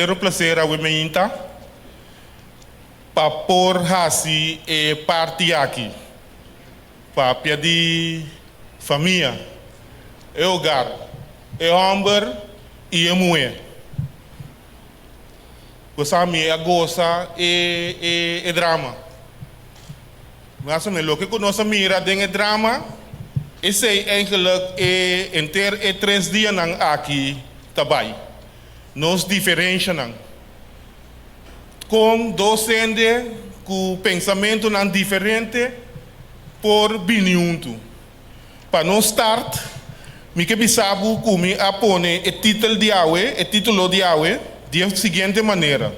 Pero placer awe meinta pa por hasi e parti aki. Papia di famia, e hogar, e homber y e muher. Bo sa mi a gosa e e e drama. Mas o menos loke ku nos a mira den e drama, esei eigenlijk e henter e tres dianan aki ta bai. Nos diferenshanan. Kon dos hende ku pensamentunan diferente por bini huntu? Pa nos start, mi ke bisa bo ku mi a pone e titel di awe, e titulo di awe, di e siguiente manera.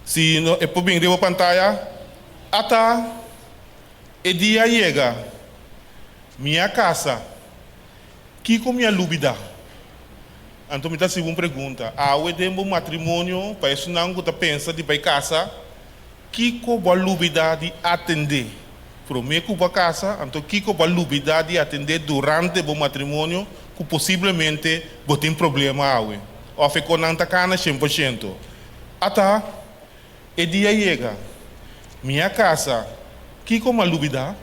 Si no e por bin riba pantaya, Ata e dia a yega, mi a kasa. Kiko mi a lubidá? Anto mi ta hasi bo un pregunta, Awe den bo matrimonio, pa esunnan ku ta pensa di bai kasa, kiko bo a lubidá di atendé promé ku bo a kasa? Anto kiko bo a lubidá di atendé durante bo matrimonio ku posiblemente bo tin problema awe òf e konan ta kana 100%? Ata E dia yega, mi a kasa, kiko m'a lubidá?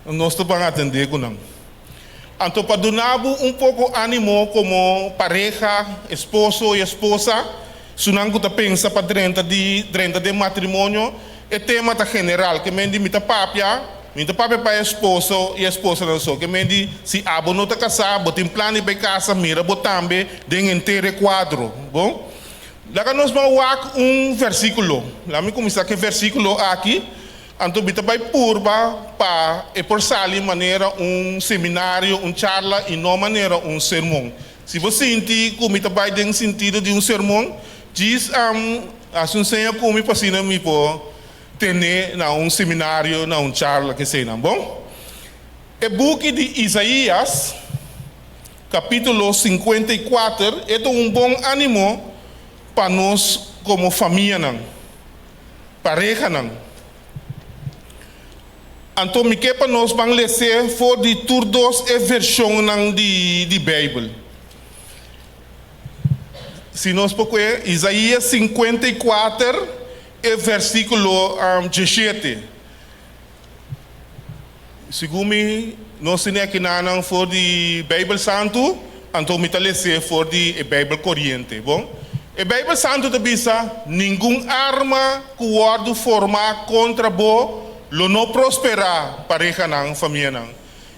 Nos ta ban atendé ku nan. Anto pa duna bo un poko ánimo komo pareha, esposo i esposa, sunan ku ta pensa pa drenta di drenta den matrimonio, e tema ta general, ke men di mi ta papia, mi ta papia pa esposo i esposanan so, ke men di si abo no ta kasá, bo tin plan di bai kasa, mira bo tambe den henter e kuadro, bon? Laga nos ban wak un versíkulo. Laga mi kuminsá ku e versíkulo aki, anto mi ta bai purba pa e por sali manera un seminario, un charla i no manera un sermon. Si bo sinti ku mi ta bai den sintido di un sermon, djis hasi un seña ku mi pa asina mi por tene na un seminario, na un charla, keseinan. Bon? E buki di Isaías, kapítulo 54, e ta un bon ánimo pa nos komo famianan, parehanan. Anto mi ke pa nos ban les'é for di tur dos e vershonnan di Beibel. Si nos por kue Isaías 54 e versíkulo 17. Segun mi, nos tene akinanan for di Beibel Santu, anto mi ta les'é for di e Beibel Koriente. Bon, e Beibel Santu ta bisa, Ningun arma ku wòrdu formá kontra bo lo no prosperá, parehanan, famianan.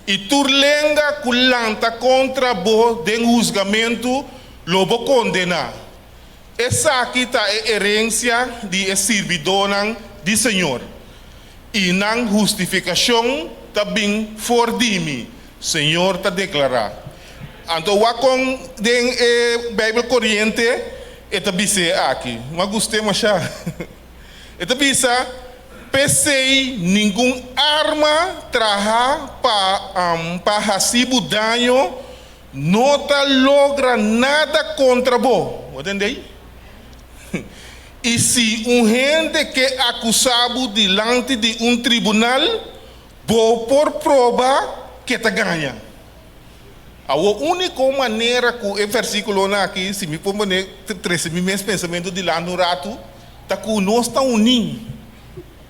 I tur lenga ku lanta kontra bo den husgamentu lo bo kondená. Esaki ta e herensia di e sirbidónan di Señor, i nan hustifikashon ta bin for di mi, Señor ta deklará. Anto wak kon den e Beibel Koriente e ta bis'é aki. Mi a gust'é mashá. E ta bisa, P'esei ningun arma traha pa pa hasi bo daño no ta logra nada kontra bo. Bo tende? I si un hende ke akusá bo dilanti di un tribunal, bo por proba ke ta gaña. Awor, úniko manera ku e versíkulonan aki, si mi por pone trese mi mes pensamentu dilanti un ratu, ta ku nos ta uní,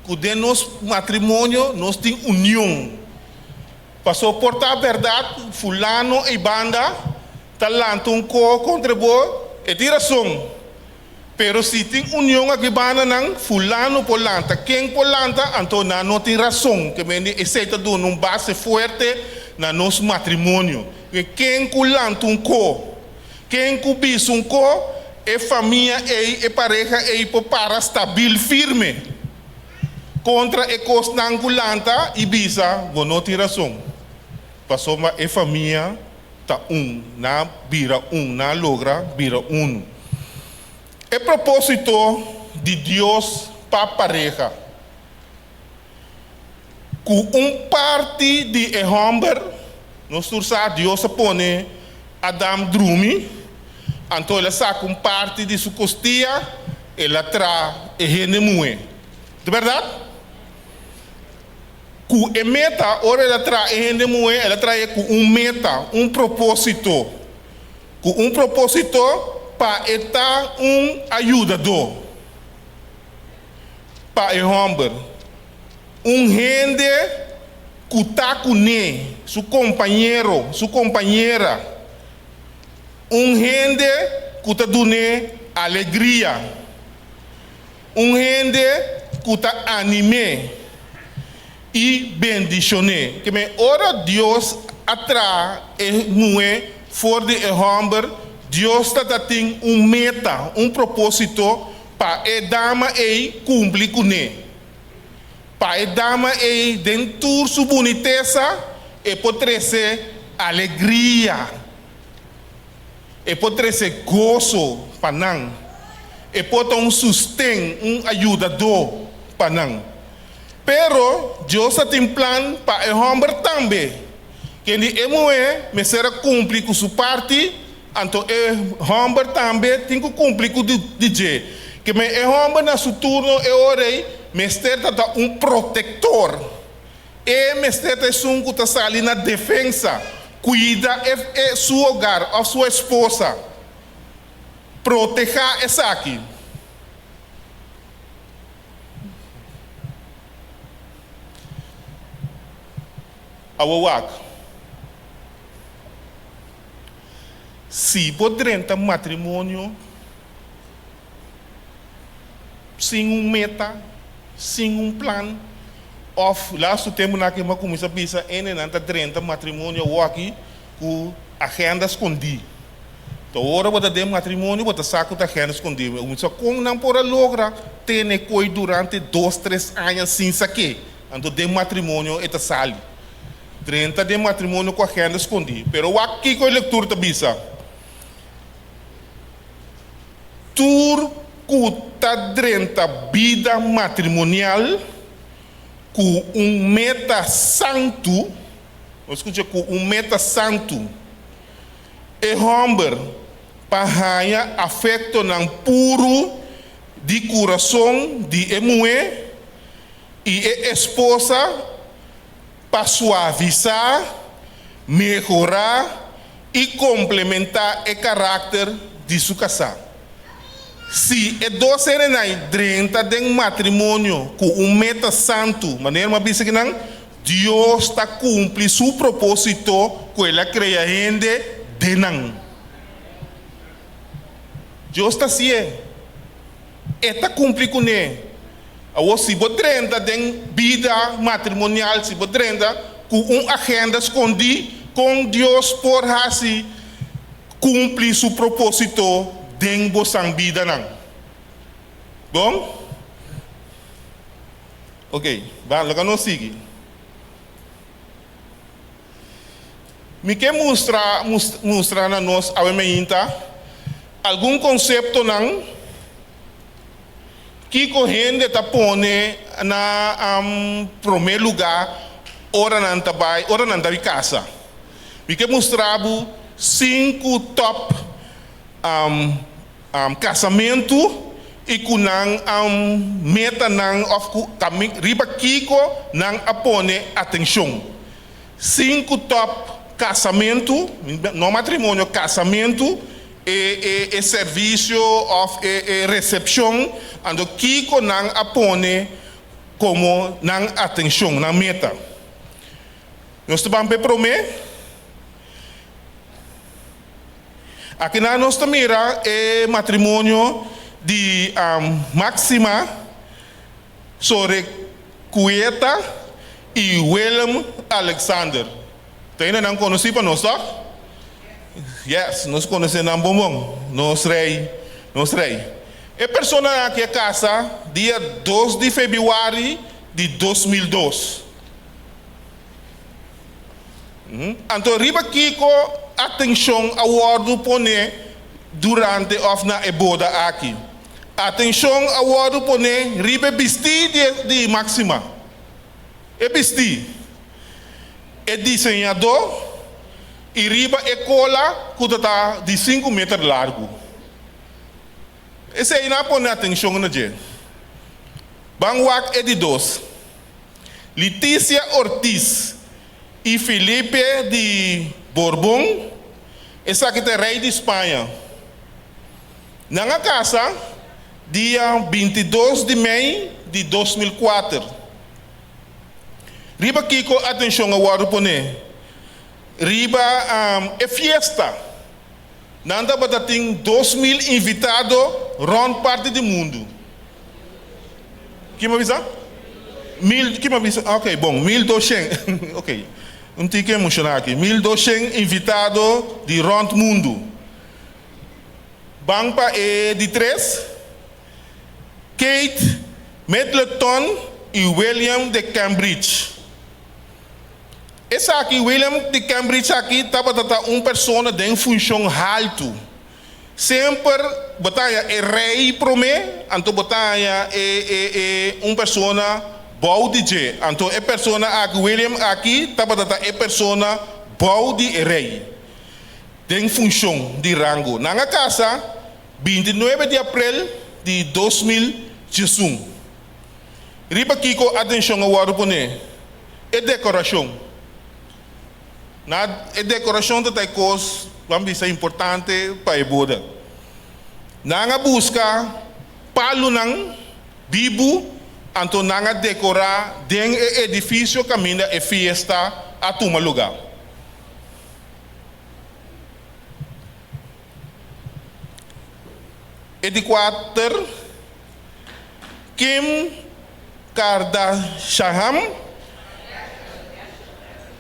ku den nos matrimonio nos tin union. Paso por ta bèrdat fulano ei banda ta lanta un koho kontra bo, e tin rason. Pero si tin union aki banda nan, fulano por lanta, ken por lanta, anto nan no tin rason. Ke mende esei ta duna un base fuerte na nos matrimonio. Ke ken ku lanta un koho, ken ku bisa un koho, e famia ei, e pareha ei por para stabil firme. Kontra e kosnan ku lanta i bisa, Bo no tin rason, pasobra e famia ta un, nan a bira un, nan a logra bira unu. E propósito di Dios pa pareha, ku un parti di e hòmber, nos tur sa Dios a pone Adam drumi, anto el a saka un parti di su kostia, el a traha e hende muhé. Ta bèrdat? Ku e meta, ora el a traha e hende muhé, el a traha e ku un meta, un propósito. Ku un propósito pa e ta un ayudadó pa e hòmber, un hende ku ta kuné, su kompañero, su kompañera, un hende ku ta dun'é alegria, un hende ku ta anim'é i bendishon'é. Ke men ora Dios a traha e muhé for di e hòmber, Dios ta ta tin un meta, un propósito pa e dama ei kumpli kuné. Pa e dama ei den tur su bunitesa e por trese alegria, e por trese goso pa nan, e por ta un susten, un ayudadó pa nan. Pero Dios a tin plan pa e hòmber tambe. Kende e muhé mester a kumpli ku su parti, anto e hòmber tambe tin ku kumpli ku di dje. Keme e hòmber na su turno e ora ei mester ta ta un protektor. E mester ta esun ku ta sali na defensa, kuida e e su hogar òf su esposa, protehá esaki. Awo wak, si bo drenta matrimonio sin un meta, sin un plan, of lastu tempunan aki bo a cuminsa bisa hendenan ta drenta matrimonio awoki cu agenda scondi. Ta ora bo ta den matrimonio bo ta sa ku ta hende skondí. Mi sa kon nan por a logra tene koi durante dos tres aña sin sa ke. Anto den matrimonio e ta sali. Drenta den matrimonio ku agenda skondí. Pero wak kiko e lektura ta bisa. Tur ku ta drenta bida matrimonial ku un meta santu, bo skucha, ku un meta santu. E hòmber pa haña afektonan puru di kurason di e muhé i e esposa pa suavisá, mehorá i komplementá e karakter di su kasá. Si e dos hendenan drenta den matrimonio ku un meta santu, manera mi a bisa kinan, Dios ta kumpli su propósito ku el a krea hende den nan. Dios ta hasié. E ta kumpli kuné. Awor, si bo drenta den bida matrimonial, si bo drenta ku un agenda skondí, kon Dios por hasi kumpli su propósito den bosan bidanan? Bon? Ok, ban, laga nos sigui. Mi ke mustra, mustra na nos awe meinta algun konseptonan kiko hende ta pone na promé lugá ora nan ta bai, ora nan ta bai kasa. Mi ke mustra bo sinku tòp Kasamentu i ku nan metanan òf ku riba kiko nan a pone atenshon. Sinku tòp kasamentu, no matrimonio, kasamentu, e e servisio òf e e resepshon, anto kiko nan a pone komo nan atenshon, nan meta. Nos ta ban pa e promé. Akinan nos ta mira e matrimonio di Maxima Sorecueta y Willem Alexander. Ta hende nan conoci pa nos, toch? Yes, nos conoce nan bon bon. Nos rey, nos rey. E personanan aki a casa dia dos di februari di 2002. Anto riba kiko atenshon a wòrdu poné durante òf na e boda aki? Atenshon a wòrdu poné riba e bistí di Máxima. E bistí, e diseñadó i riba e kola ku ta ta di sinku meter largu. Esei nan a pone atenshon na dje. Ban wak e di dos. Leticia Ortiz i Felipe di Borbon. Esaki ta e rei di Spaña. Nan a kasa dia 22 di mei di 2004. Riba kiko atenshon a wòrdu poné? Riba e fiesta. Nan tabata tin 2000 invitado rònt parti di mundu. Ki mi a bisa? Mil, ki mi a bisa? Ok, bon, 1200. Ok, un tiki emoshoná aki. 1200 invitado di rònt mundu. Ban pa e di tres, Kate Middleton i William de Cambridge. Esaki, William de Cambridge aki tabata ta un persona den funshon haltu. Semper bo ta haña e rei promé, anto bo ta haña e e e un persona bou di dje. Anto e persona aki, William aki, tabata ta e persona bou di e rei den funshon di rango. Nan a kasa 29 di aprel di 2011. Riba kiko atenshon a wòrdu poné? E dekorashon. Na e dekorashon ta ta e kos, ban bisa, importante pa e boda. Nan a buska palunan bibu, anto nan a dekorá den e edifisio kaminda e fiesta a tuma lugá. E di kuater, Kim Kardashian.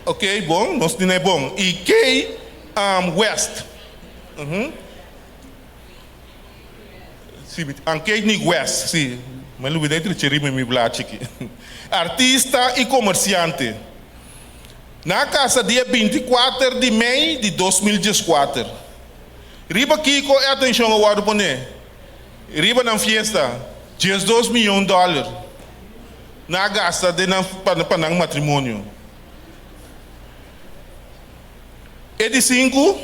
Ok, bon, nos tin e bon. I Kay West. Si, Kate ni West, si. Mi a lubida e trechi riba mi blachi aki. Artista i komersiante. Nan a kasa dia 24 di mei di 2014. Riba kiko e atenshon a wòrdu poné? Riba nan fiesta, 12 miyon dòler nan a gasta den nan pa nan matrimonio. E di sinku,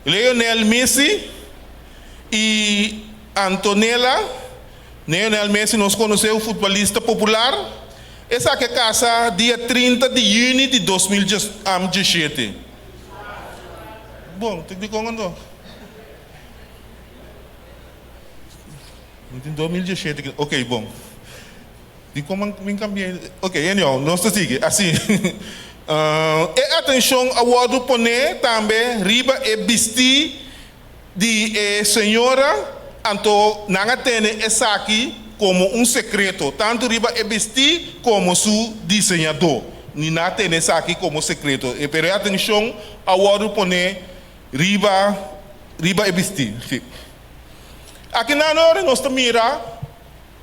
Lionel Messi i Antonella. Lionel Messi nos konosé, un futbolista popular. Esaki a kasa dia 30 di yüni di 2017. Bon, tin dikon anto? Mi tin 2017 ki, ok bon. Dikon mi kambia? Ok, anyhow, nos ta sigui asi. E atenshon a wòrdu poné tambe riba e bistí di e señora, anto nan a tene esaki komo un sekreto, tantu riba e bistí komo su diseñadó. Ni nan a tene esaki komo sekreto, pero e atenshon a wòrdu poné riba riba e bistí. Sí. Aki nan ora nos ta mira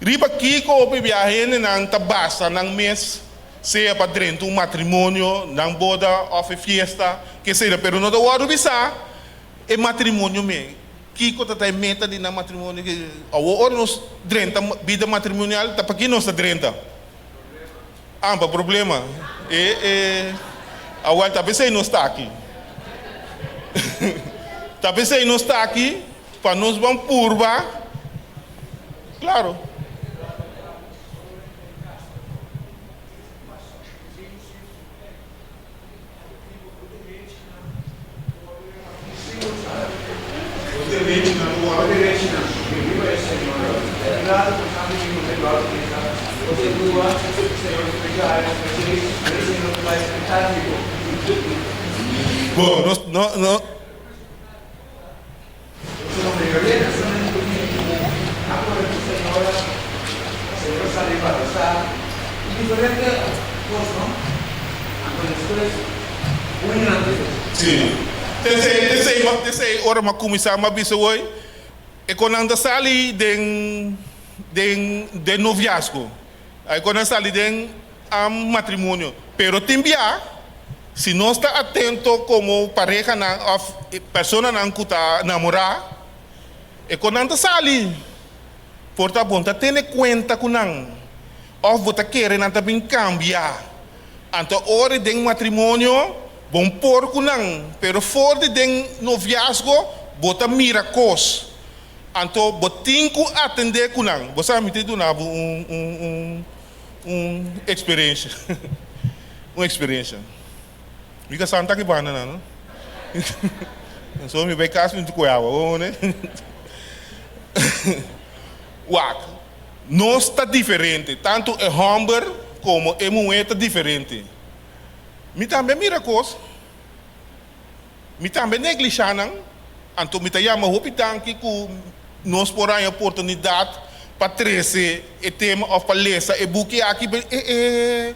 riba kiko hopi biaha hendenan ta basa nan mes, sea pa drenta un matrimonio, nan boda òf e fiesta, ke sea, pero no ta wòrdu bisá e matrimonio mes. Kiko ta ta e meta di nan matrimonio? Awor ora nos drenta bida matrimonial ta paki nos ta drenta? Ah, pa problema. E, e, awel ta p'esei nos ta aki. Ta p'esei nos ta aki, pa nos ban purba. Claro. Bo, nos, no, no. Sí. T'esei, t'esei, t'esei ora m'a kuminsá m'a bisa woi, e kon nan ta sali den, den, den noviazgo, e kon nan sali den matrimonio. Pero tin bia, si nos ta atento komo parehanan òf personanan ku ta namorá, e kon nan ta sali. Por ta bon ta tene kuenta ku nan òf bo ta kere nan ta bin kambia. Anto ora den matrimonio bon por ku nan, pero for di den noviazgo bo ta mira kos. Anto bo tin ku atendé ku nan. Bo sa mi ta duna bo un un un un eksperensha. Un eksperensha. Mi kasá no ta aki banda nan no. So mi bai kas mi ku awa, bo ne? Wak, nos ta diferente, tantu e hòmber komo e muhé ta diferente. Mi tambe a mira kos, mi tambe neglishá nan, anto mi ta yama hopi danki ku nos por haña oportunidat pa trese e tema òf pa lesa e buki aki. E e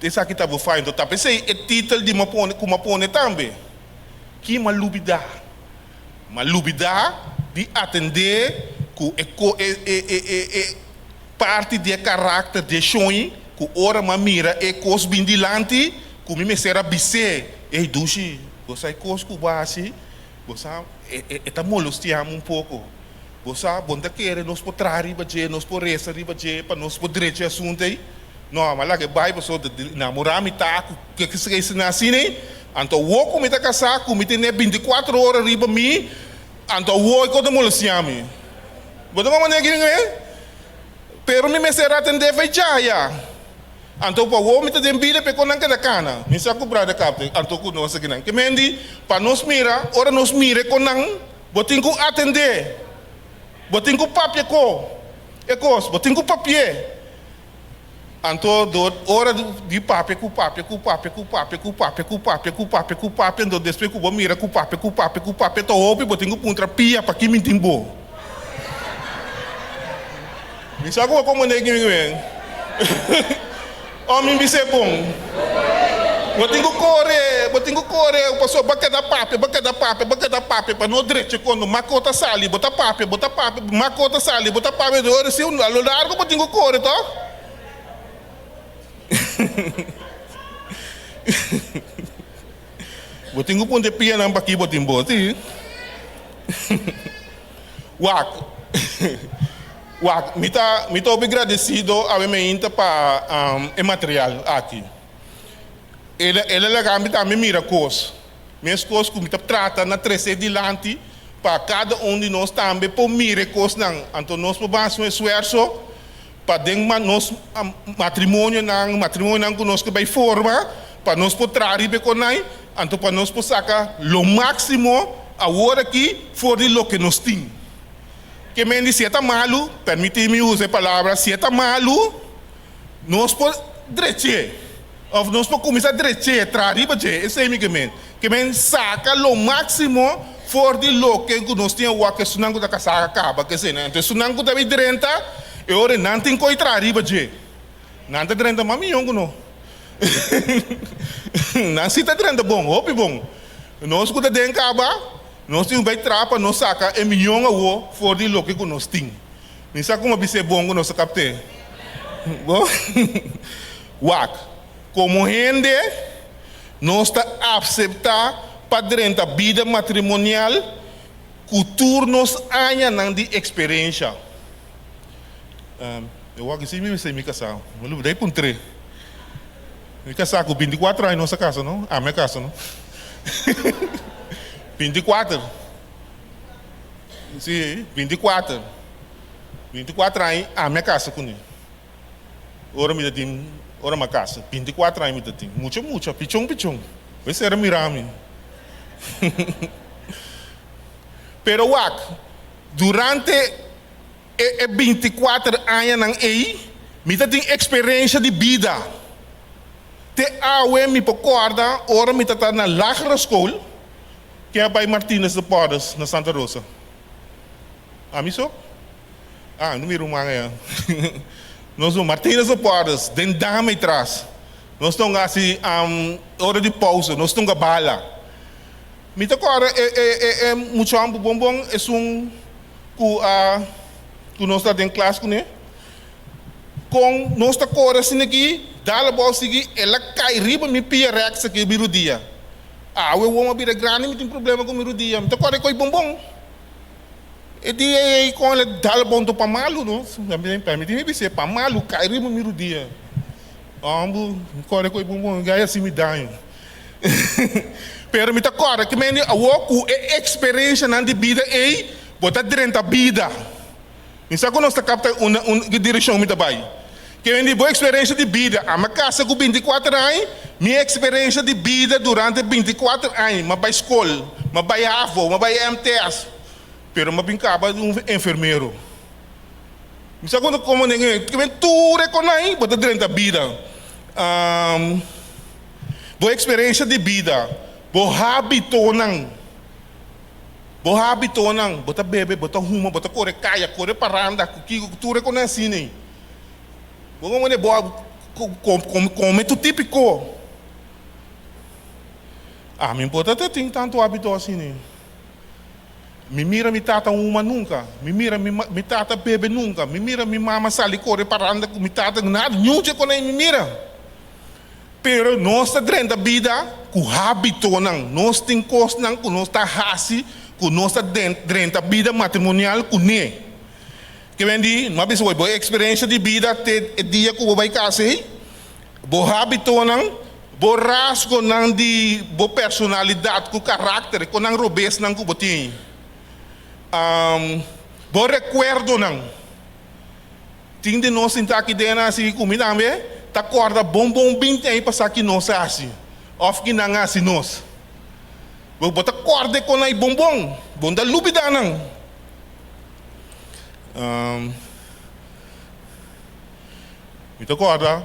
esaki ta bo fai, anto ta p'esei e titel di mi a pone ku mi a pone tambe, Ki mi a lubidá? Mi a lubidá di atendé ku e ko e e e e parti di e karakter di e shoi ku ora mi a mira e kos bin dilanti ku mi mester a bis'é, Ey dushi, bo sa e kos ku bo a hasi? Bo sa e e e ta molostiá mi un poko. Bo sa, bo no ta kere nos por traha riba dje, nos por resa riba dje pa nos por drecha e asuntu ei? No, mi a laga e bai pasobra ta namorá mi ta ku ke esei asina ei. Anto awor ku mi ta kasá ku mi tene bintikuater ora riba mi, anto awor e kos ta molestiá mi. Bo ta manera ki mi Pero mi mester atendé fei djaya. Anto pa awor mi ta den bida p'e kon nan keda kana. Mi sa ku brother Captain anto ku nos akinan. Ke men di, pa nos mira, ora nos mira e kon nan, bo tin ku atendé. Bo tin ku papia ko e kos. Bo tin ku papi'é. Anto dor ora di papia ku papia ku papia ku papia ku papia ku papia ku papia ku papia anto despues ku bo mira ku papia ku papia ku papia ta hopi bo tin ku puntra pia pa ki mi tin bo. Mi sa ku bo komprende ki mi men. O mi bis'é bon. Bo tin ku kore bo tin ku kore pasobra bo a keda papia bo a keda papia bo a keda papia pa no drecha kondo mako ta sali bo ta papia bo ta papia mako ta sali bo ta papia ora si a lo largo bo tin ku kore tòg. Bo tin ku punta e pianan pa ki bo tin bo, si? Wak, wak, mi ta, mi ta hopi gradesido awe meinta pa e material aki. El a, el a laga mi tambe mira kos, meskos ku mi ta trata na trese dilanti pa kada un di nos tambe por mira e kosnan. Anto nos por ban hasi un esfuerso pa den nos matrimonionan, matrimonionan ku nos ke bai forma, pa nos por traha riba e konai, anto pa nos por saka lo máksimo awor aki for di loke nos tin. Ke men di si e ta malu, permití mi usa e palabra, si e ta malu, nos por drech'é, òf nos por kuminsá drech'é, traha riba dje, esei mi ke men. Ke men saka lo máksimo for di loke ku nos tin awor ku esunnan ku ta kasá a kaba ku eseinan. Anto esunnan ku ta bin drenta, e ora nan tin koi traha riba dje. Nan ta drenta mas mihó ku no. Nan si ta drenta bon, hopi bon. Nos ku ta den kaba, nos tin ku bai traha pa nos saka e mihó awor for di loke ku nos tin. Mi sa kuma bis'é bon ku nos ta kapt'é. Bo? Wak, komo hende. Nos ta apseptá pa drenta bida matrimonial ku tur nos añanan di eksperensha. E wak si mi mester mi kasá. Mi lo dei puntr'é. Mi kasá ku bintikuater aña nos a kasa no? Ami a kasa no? Bintikuater. Si, bintikuater. Bintikuater aña ami a kasa kuné. Ora mi ta tin, ora mi a kasa, bintikuater aña mi ta tin. Mucha mucha, pichon pichon. Bo esei era mira mi. Pero wak, durante e e bintikuater añanan ei, mi ta tin eksperensha di bida. Te awe mi por kòrda ora mi ta ta na lagere skol, ke a bai Martinus de Porres na Santa Rosa. Ami so? Ah, no mi ruman aya. Nos no, Martinus de Porres, den dame tras. Nos tonga hasi ora di pausa, nos tonga bala. Mi ta kòrda e e e e muchanan bon bon esun ku a ku nos ta den klas kuné. Kon nos ta kore asina aki, dal abou sigui, el a kai riba mi pia rèks aki, mi rudia. Awe wou a bira grandi mi tin problema ku mi rudia. Mi ta kòrda e koi bon bon. E dia ei kon el a dal bonto pa malu no, permiti mi bis'é, pa malu kai riba mi rudia. Homber, mi kòrda ku e bonbon gai hasi mi daño. Pero mi ta kòrda ki mende awor ku e eksperenshanan di bida ei bo ta drenta bida. Mi sa ku nos ta kapta unda un ki direkshon mi ta bai. Ke mende bo eksperensha di bida, ami a kasa ku binti kuater aña. Mi eksperensia di bida durante 24 aña, m'a bai skol, m'a bai havo, m'a bai MTS, pero m'a bin kaba di un enfermero. Mi sa konta komo den e tur e konai bo ta drenta bida. Bo eksperensia di bida, bo hábitonan, bo hábitonan, bo ta bebe, bo ta huma, bo ta kore kaya, kore paranda, ku kiko, tur e konai asina ei. Bo komo bo a kome tur típiko. Ami por ta tin tantu hábito asina ei. Mi mira mi tata huma nunka, mi mira mi mi tata bebe nunka, mi mira mi mama sali kore paranda ku mi tata, nada, niun dje konei mi mira. Pero nos ta drenta bida ku hábitonan, nos tin kosnan ku nos ta hasi ku nos ta drenta bida matrimonial kuné. Ke men di, no a bisa bo eksperensia di bida te e dia ku bo bai kasa ei, bo hábitonan, bo rasgonan di bo personalidat ku karakter, e konan robesnan ku bo tin, bo rekuerdonan. Tin di nos sinta aki den hasi ku mi tambe ta kòrda bon bon binti aña pasá ki nos a hasi òf ki nan a hasi nos. Bo ta kòrda e konan ei bon bon, bo no ta lubidá nan. Mi ta kòrda,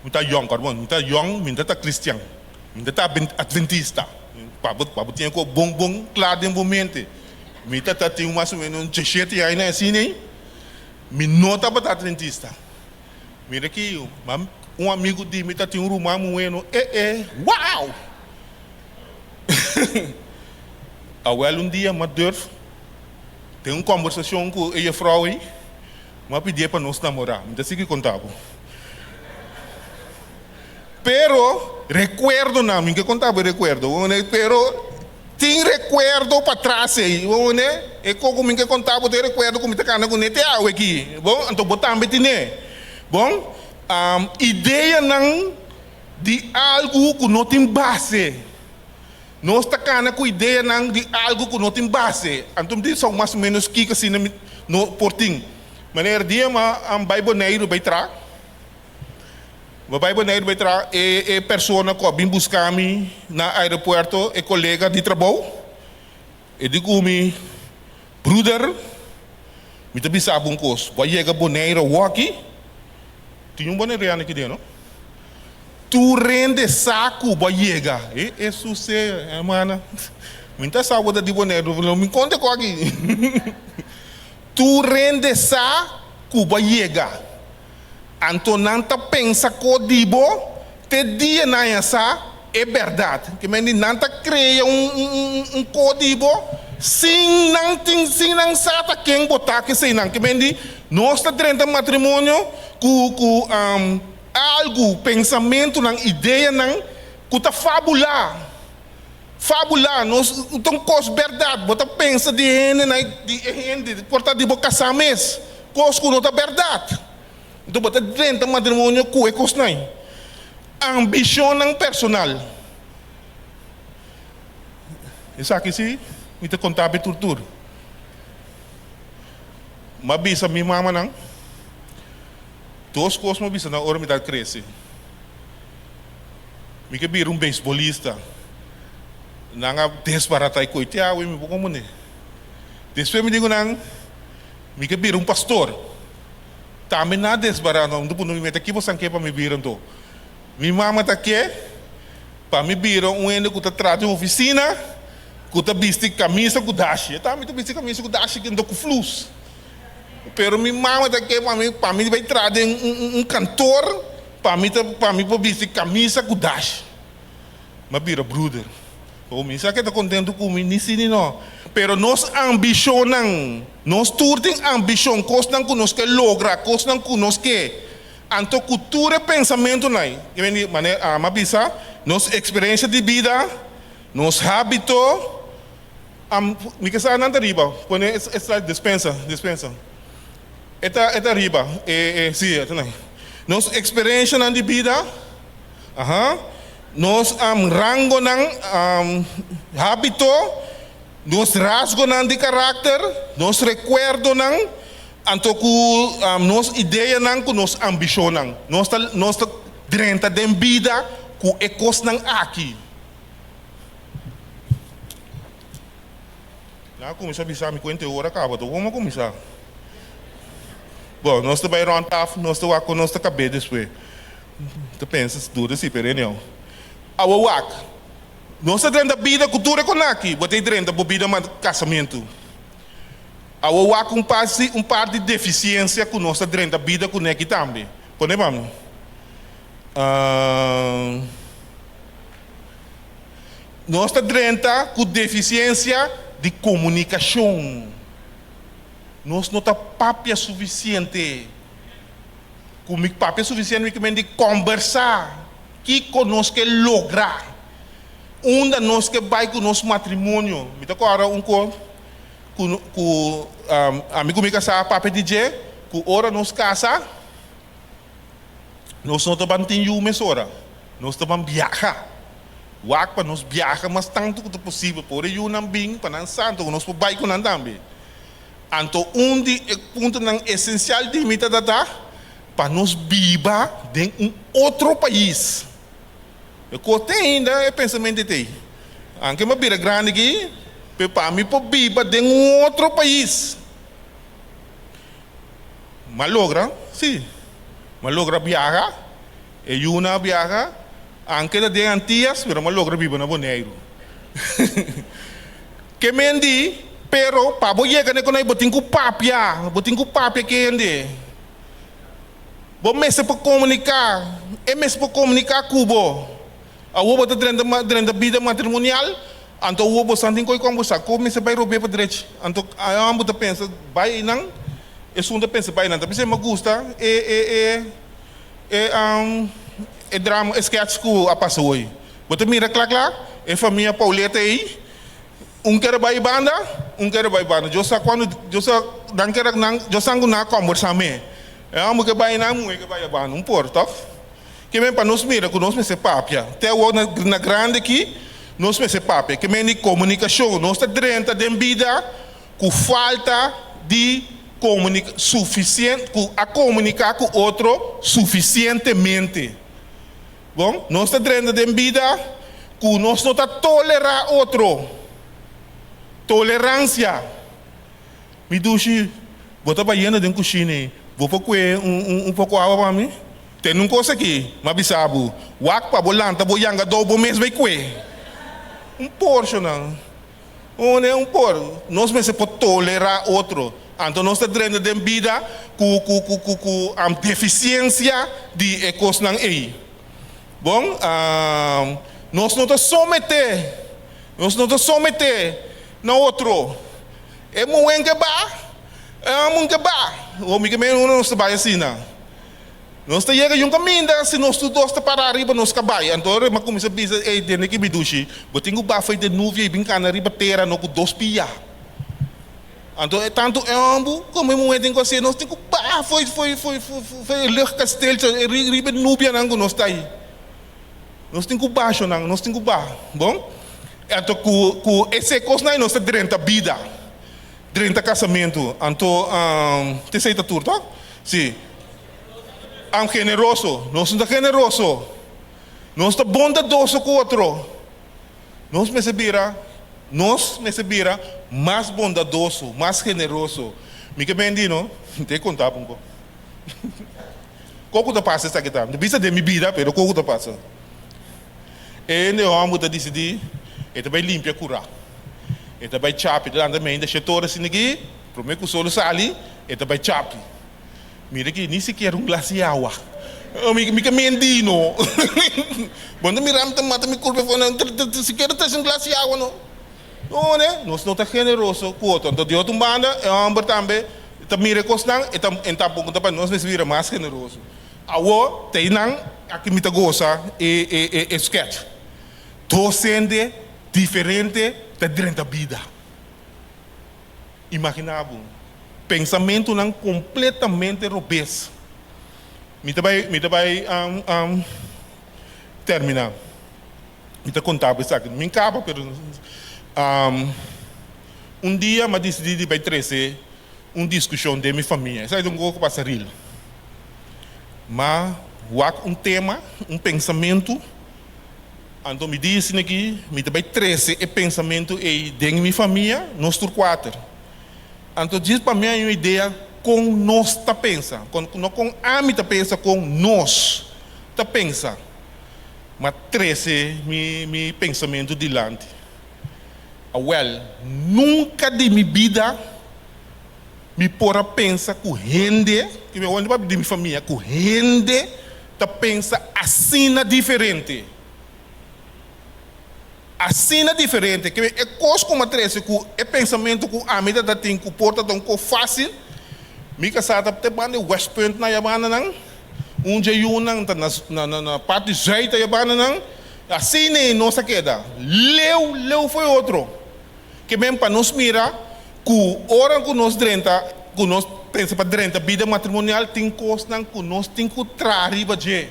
mi ta yòn, kòrda bon, mi ta yòn, mi ta kristian, mi ta adventista, pa bo pa bo tin e bon bon kla den bo mente. Mi ta ta tin mas o menos djeshete aña asina ei, mi no tabata adventista. Mira aki, un amigu di mi ta tin un ruman muhé no, e e, wow! Awel un dia m'a durf Den un kòmbersashon ku e jefrou ei, mi a pidié pa nos namorá. Mi ta sigui konta bo. Pero, rekuerdonan, mi ke konta bo e rekuerdo, pero tin rekuerdo patras ei, e koko mi ke konta bo ta e rekuerdo ku mi ta kana kuné te awe aki. Bon, anto bo tambe tin'é. Bon, ideanan di algu ku no tin base. Nos ta kana ku ideanan di algu ku no tin base. Anto mi tin sa mas o menos kiko asina mi no por tin. Manera dia mi a bai Boneiru bai traha, mi a bai Boneiru bai traha, e e persona ku a bin buska mi na aeropuerto, e kolega di trabou, e di ku mi, Bruder, mi ta bisa bo un kos, bo a yega Boneiru awoki, tin un boneriano aki den no? Tur hende sa ku bo a yega. E e suse, hermana. Mi ta sa bo ta di Boneiru, pero mi konta ku aki. Tur hende sa ku bo a yega. Anto nan ta pensa ko di bo te dia nan haña sa e bèrdat. Ke men di nan ta krea un un un ko di bo sin nan tin sin nan sa ta ken bo ta kesei nan. Ke men di nos ta drenta matrimonio ku ku Algu, pensamentunan, ideanan ku ta fabulá, fabulá, nos ta un kos bèrdat, bo ta pensa di hende na di e hende por ta di bo kasá mes, kos ku no ta bèrdat. Enton bo ta drenta matrimonio ku e kosnan ei. Ambishonnan personal. Esaki si mi ta konta bo tur tur. M'a bisa mi mamanan. Dos kos mi a bisa nan ora mi ta krese. Mi ke bira un beisbolista. Nan a desbaratá e koite awe mi por komo ne. Despues mi di ku nan, mi ke bira un pastor. Tambe nan a desbaratá. Nan ta puntra mi, meta ki bosan ke pa mi bira anto? Mi mama ta ke pa mi bira un hende ku ta traha den ofisina, ku ta bisti kamisa ku dashi. E tambe ta bisti kamisa ku dashi anto ku flus. Pero mi mama ta ke pa mi pa mi bai traha den un kantor pa mi ta pa mi por bisti kamisa ku dash. Mi a bira bruder. Bo mi sa ke ta kontentu ku mi ni si ni no. Pero nos ambishonnan, nos tur tin ambishon, kosnan ku nos ke logra, kosnan ku nos ke. Anto ku tur e pensamentunan ei, ke men di manera ami a bisa, nos eksperensia di bida, nos hábito, Am, mi ke sa nan ta riba. Pone e slide despensa, despensa. E ta, e ta riba. E, e, si, e ta nan. Nos eksperenshanan di bida, aha, nos am rangonan, am hábito, nos rasgonan di karakter, nos rekuerdonan, anto ku am nos ideanan ku nos ambishonnan. Nos ta, nos ta drenta den bida. ku e kosnan aki. Nan a kuminsá bisa mi kuenta e ora kaba, ta bon a kuminsá. Bon, nos ta bai rònt tafel, nos ta wak kon nos ta kab'é despues. Ta pensa dura si pe reunion. Awo wak, nos ta drenta bida ku tur e konaki, bo ta e drenta bo bida ma kasamentu. Awo wak un par si un par di defisiensia ku nos ta drenta bida kuné aki tambe. Pone pa mi. Nos ta drenta ku defisiensia di komunikashon. Nos no ta papia sufisiente. Ku mi papia sufisiente mi ke men di kòmbersá kiko nos ke logra, unda nos ke bai ku nos matrimonio. Mi ta kòrda un kos ku ku ami ku mi kasá a papia di dje, ku ora nos kasa nos no ta ban tin yu mesora, nos ta ban biaha. Wak pa nos biaha mas tantu ku ta posibel pa ora e yunan bin pa nan sa anto ku nos por bai ku nan tambe. Anto un di e puntonan esensial di mi ta ta pa nos biba den un otro pais. E kos te ainda e pensamentu ei ta ei. Anke mi a bira grandi aki, pero pa mi por biba den un otro pais. Mi a logra, sí. Mi a logra biaha, e yunan a biaha, anke ta den Antias, pero mi a logra biba na Boneiru. Ke men di, Pero, pa bo yega na e konai, bo tin ku papia, bo tin ku papia ku e hende. Bo mester por komuniká, e mester por komuniká ku bo. Awor bo ta drenta drenta bida matrimonial, anto awor bo san tin koe kombersá, kon mester bai rob'é pa drechi. Anto e hòmber ta pensa bai einan, esun ta pensa bai einan. Ta bisa mi a gusta e e e e e drama, e sketch ku a pasa hoy. Bo ta mira kla kla e famia Pauleta ei. Un kere bai banda, un kere bai banda. Dios sa cuando, Dios sa, nan kere, nan, Dios sa cu nan a combersa me. E homber ke bai nan, muhe ke bai a banda. Un por, toch? Ke men pa nos mira cu nos mester papia. Te awor na, na grandi aki, nos mester papia. Ke men di comunicacion. Nos ta drenta den bida cu falta di comunica, suficien, cu a comunica cu otro suficientemente. Bon, nos ta drenta den bida ku nos no ta tolerá otro. Toleransia. Mi dushi, bo ta bayendo den kushina ei, bo por kue un un poko awa pa mi? Tende un kos aki, m'a bisa bo, wak pa bo lanta bo yanga dou bo mes bai kue. Un porshonan. Un un por. Nos mester por tolerá otro. Anto nos ta drenta den bida ku ku ku ku ku defisiensia di e kosnan ei. Bon, nos no ta someté, nos no ta someté na otro. E muhé ke ba, e hòmber ke ba. Hopi ke men nos ta bai asina. Nos ta yega yun kaminda si nos tur dos ta para riba nos kabai. Anto ora mi a kuminsá bisa, Ey, dende ki mi dushi, bo tin ku bafa den nuvia i bin kana riba tera no ku dos pia. Anto e tantu e hòmber komo e muhé tin ku hasié, nos tin ku baha fo'i fo'i fo'i fo'i e luchtkasteeltje riba e nubianan ku nos ta ei. Nos tin ku basha nan, nos tin ku baha. Bon, anto ku ku esei kosnan ei nos ta drenta bida, drenta kasamentu. Anto t'esei ta tur, tòg? Sí. Am generoso. Nos no ta generoso. Nos ta bondadoso ku otro. Nos mester bira, nos mester bira mas bondadoso, mas generoso. Mi ke bendi no, mi ta e konta bo un kos. Koko ta pasa esaki ta? Mi ta bisa den mi bida, pero koko ta pasa? E hende hòmber ta disidí, e ta bai limpia kurá. E ta bai chapi, ta lanta meinta shete ora asina aki, promé ku sol sali, e ta bai chapi. Mira ki ni sikiera un glas di awa. Mi mi ka menti no. Bo no ta mira mi ta mata mi kurpa afó no. Sikiera trese un glas di awa no. No ne, nos no ta generoso ku otro. Anto di otro un banda e hòmber tambe ta mira e kosnan e ta e tampoko ta nos mester bira mas generoso. Awor ta einan aki mi ta gosa e e e sketch. Dos hende diferente ta drenta bida. Imaginá bo, pensamentunan kompletamente robes. Mi ta bai, mi ta bai terminá. Mi ta konta bo esaki. Mi kaba, pero un dia mi a disidí di bai trese un diskushon den mi famia. Esaki ta un kos ku pasa ril. Ma wak un tema, un pensamentu. Anto mi di esina aki, mi ta bai trese e pensamentu ei den mi famia, nos tur kuater. Anto djis pa mi a un idea kon nos ta pensa, kon, no kon ami ta pensa, kon nos ta pensa. M'a trese mi mi pensamentu dilanti. Awèl, nunka di mi bida mi por a pensa ku hende, ki mi a wòrdu papia di mi famia, ku hende ta pensa asina diferente. Asina diferente. Ke e kos ku mi a trese ku e pensamentu ku ami ta ta tin ku por ta ta un kos fásil, mi kasá ta te banda e Westpunt na yabandanan, un dje yunan ta na na parti zùit ta yabandanan, asina ei nos a keda leu leu for e otro. Ke men pa nos mira ku ora ku nos drenta, ku nos pensa pa drenta bida matrimonial tin kosnan ku nos tin ku traha riba dje.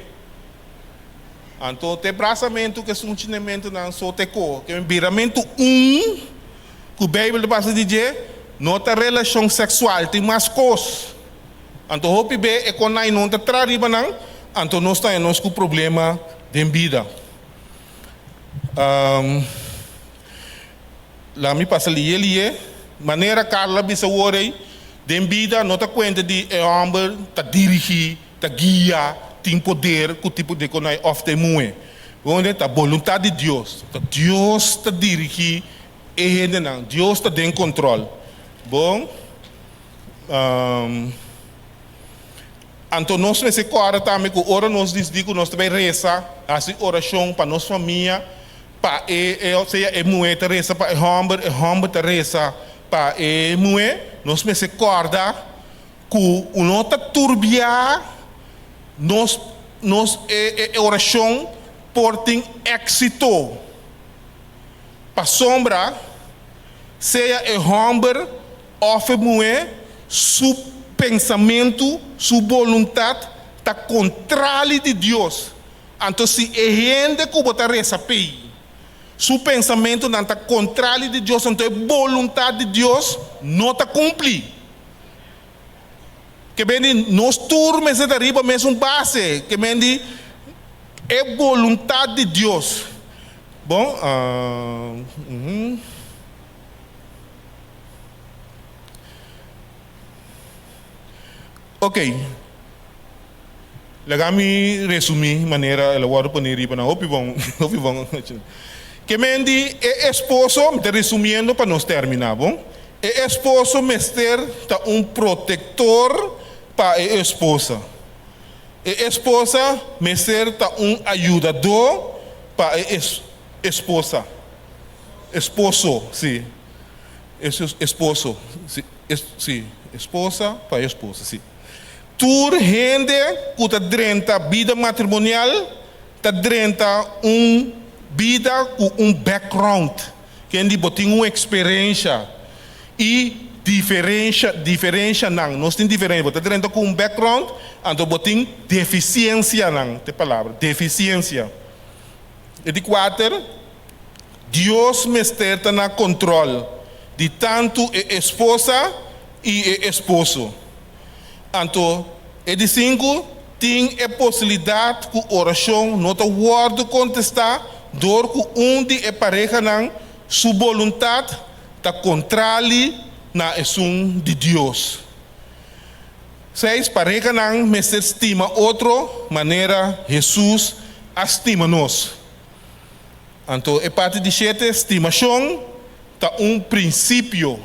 Anto te brasamentu ku e sunchinementunan so te ko. Ke men biramentu un ku Beibel ta pasa di dje no ta relashon seksual, tin mas kos. Anto hopi be e konai no ta traha riba nan, anto nos ta haña nos ku problema den bida. Laga mi pasa liye liye. Manera Carla bisa awor ei, den bida no ta cuenta di e homber ta dirigi, ta guia, tin poder cu tipo di conai of ta e muhe. Wende ta boluntad di Dios. Ta Dios ta dirigi e hendenan. Dios ta den control. Bon. Anto nos mester kòrda tambe ku ora nos disidi ku nos ta bai resa, hasi orashon pa nos famia, pa e, e, sea e muhé ta resa pa e hòmber, e hòmber ta resa pa e muhé, nos mester kòrda ku no ta turbiá nos, nos e, e orashon por tin éksito. Pasobra sea e hòmber Òf e muhé su pensamentu, su boluntat ta kontrali di Dios. Anto si e hende ku bo ta resa p'ei, su pensamentunan ta kontrali di Dios, anto e boluntat di Dios no ta kumpli. Ke men di nos tur mester ta riba mesun base, ke men di e boluntat di Dios. Bon, Ok, laga mi resumí manera el a wòrdu poné riba nan. Hopi bon, hopi bon. Ke men di e esposo, mi ta resumiendo pa nos terminá, bon? E esposo mester ta un protektor pa e esposa. E esposa mester ta un ayudadó pa e esposa. Esposo, sí. Esposo, sí. Sí, esposa pa esposa, sí. Tur hende ku ta drenta bida matrimonial ta drenta un bida ku un background, ken di bo tin un eksperensha i diferensha, diferenshanan. Nos tin diferensha, bo ta drenta ku un background, anto bo tin defisiensianan, ta e palabra, defisiensia. E di kuater. Dios mester ta na control di tantu e esposa i e esposo. Anto, e di sinku, tin e posibilidad cu oracion no ta wordo contesta dor cu un di e parehanan su boluntad ta contrali na esun di Dios. Seis, parehanan mester stima otro manera Jesus a stima nos. Anto e parti di shete, stimashon ta un prinsipio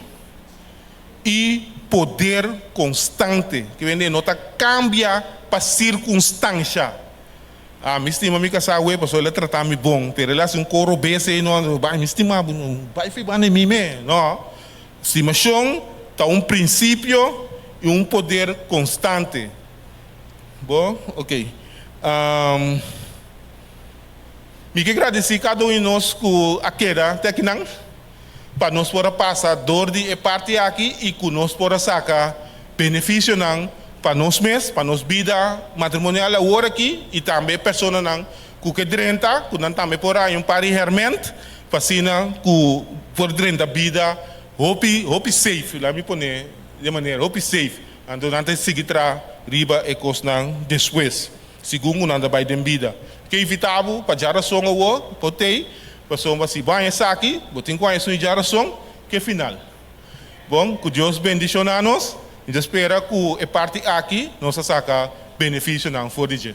i poder konstante. Ke bende no ta kambia pa sirkunstansha. Ah, mi stima mi kasá awe pasobra el a trata mi bon, pero el a hasi un koro bes ei no, bai mi stima bo, bai fi banda mi me. No, stimashon ta un prinsipio i un poder konstante. Bo? Ok. Mi ke gradisí kada un di nos ku a keda te akinan pa nos por a pasa dor di e parti aki i ku nos por a saka benefisionan pa nos mes, pa nos bida matrimonial awor aki i tambe e personanan ku ke drenta, ku nan tambe por haña un par di hèrmènt pa asina ku por drenta bida hopi, hopi safe, laat mi pone di e manera, hopi safe. Anto nan ta sigui traha riba e kosnan despues. Segun ku nan ta bai den bida. Ke invitá bo pa djarason awo, por tei, pasobra si bo haña esaki, bo tin ku haña esun di djarason, ku e final. Bon, ku Dios bendishoná nos, i ta spera ku e parti aki nos a saka benefisionan for di dje.